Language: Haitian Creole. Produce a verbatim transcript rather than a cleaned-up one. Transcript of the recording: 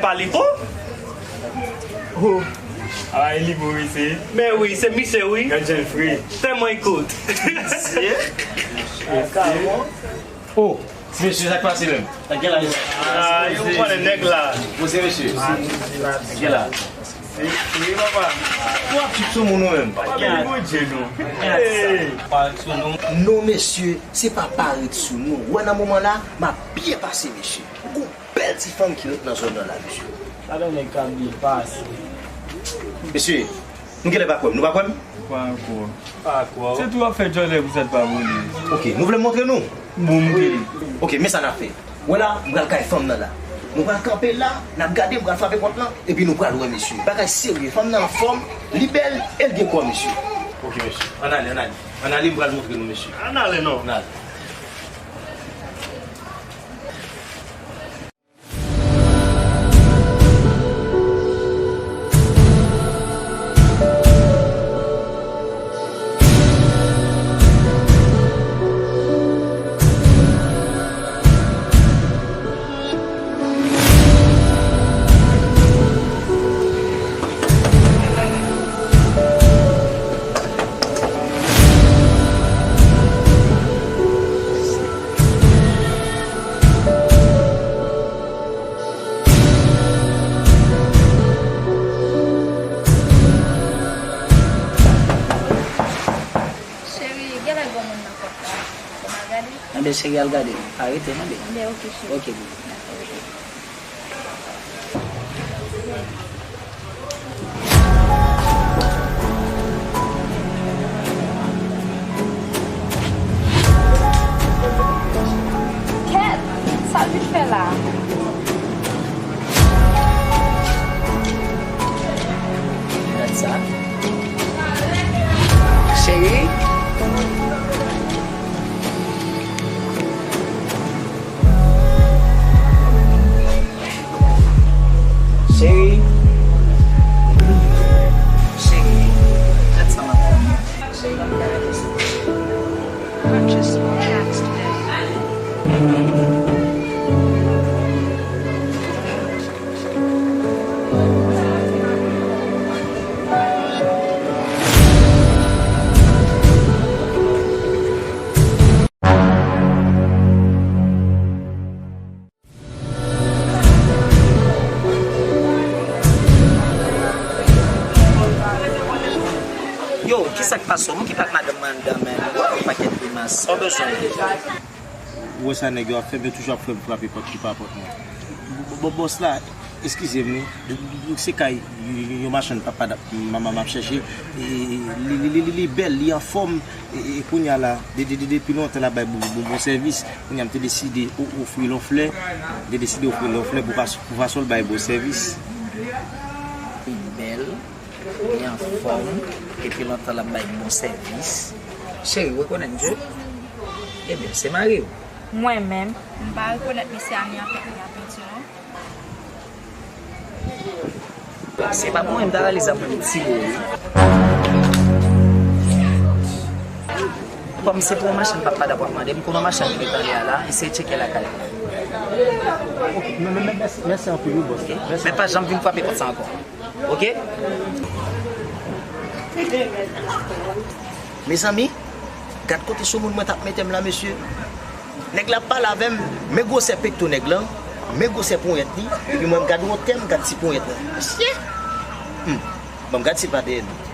Palipo? Oh. Ay, li bo, wi, se. Men wi, se misye, wi. Gad jan l fre. Tèlman li kout. Oh, mesye, sa k pase menm? Nan gen la, mesye? Ah, yo konnen nèg la. Poze, mesye. Gen la. Se, se, papa. Ou ap chit sou moun ou menm? Papa, men li Bondye, non. Hey. Non, mesye, se pa parèt sou nou. Wè, nan moman la, m ap byen pase, mesye. Bèl ti fanm ki ret nan zòn nan la, mesye. Sa donk nèg k ap byen pase. Mesye, nou genlè pa kwè m, nou pa kwè m? Pa ankò. Pa ankò. Se tou w ap fè djòlè pou sèt pa vole. Ok, nou vle m montre nou? Bon, montre nou. Ok, men sa n ap fè. Wè la, m pral kay fanm nan la. Nou pral kanpe la, n ap gade, m pral frape pòt lan, epi nou pral wè, mesye. Bagay serye, fanm nan anfòm, li bèl, e l gen kò, mesye. Ok, mesye. Ann ale, ann ale. Ann ale, m pral montre nou, mesye. Ann ale, non. Ann ale. Cheri, genlè gen moun nan pòt la. Fò m al gade. Enben, cheri, al gade. Pa rete, tande. Enben, ok, cheri. Ok, bebe. Dakò, ok. Kèt! Sa l vin fè la? Gad sa. Cheri. Cheri. Cheri. Gad sa m ap fè. Cheri, ban m gade sa. Purchase or tax today. Yo, kisa k pase w? M okipe ak madanm mwen anndan, men w ap fè yon pakèt grimas. Sa w bezwen? Ou wè sa nèg yo ap fè, men toujou ap fè m frape pòt ki pa pòt mwen. Bò-, bò-, bòs la, eskize m wi. Se kay yon machann papa m ap chèche. E, li, li, li, li, li bèl, li anfòm. E, e, kounye a la, de, de, de, depi lontan l ap bay bon, bon, bon sèvis. Kounye a m te deside o-, ofri l yon flè. M te deside ofri l yon flè pou pas-, pou fason l bay bon sèvis. Li bèl, li anfòm, depi lontan l ap bay bon sèvis. Cheri, ou rekonèt misye? Ebyen, se mari w. Mwen menm, m pa rekonèt misye a ni an tèt ni an penti non. Se pa pou mwen, m ta rale zam mwen, m tire l wi. Kòm se pou yon machann papa dapò ap mande, m konn yon machann ki ret anlè a la, eseye tcheke lakay li. Ok, men, men, men, mèsi, mèsi anpil wi, bòs. Ok? Mèsi. Men pa janm vin frape pòt sa ankò. Ok? Mezanmi, gad kote soumoun mwen t ap mete m la, mesye. Nèg la ap pale avè m, men gwosè pekto nèg lan, men gwosè ponyèt li, epi mwen m gad wotè m, gad ti ponyèt lan. Mesye! Hmm. Bon, m gad si l pa dèyè nou.